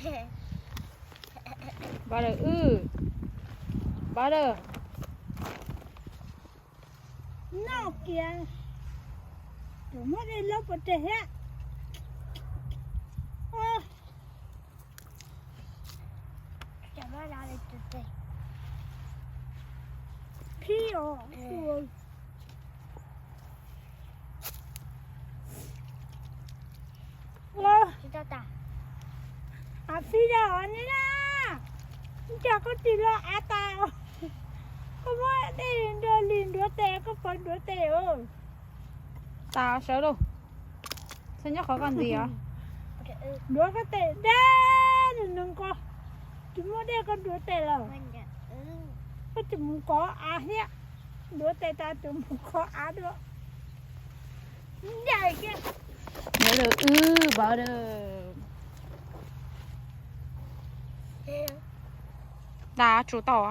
Npawg Dawm wb, npawg Dawm. Noj kiag. Tus muab dej laub pov tseg thiab. Phib os. Av fib da os ni na. Cas koj tsis los av tas os. Koj muab dej nrog lis nruav tes, koj pov nruav tes os. Tas sawv lauj. Txhob nyob qhov koj ntxiv os. Nruav koj tes deb li no ko. Tsis muaj dej koj nruav tes lawm. Koj tsis mus kov av thiab. Nruav tes tas tsis mus kov av dua. Npawg Dawm wb, npawg Dawm. Tas tsuas tau.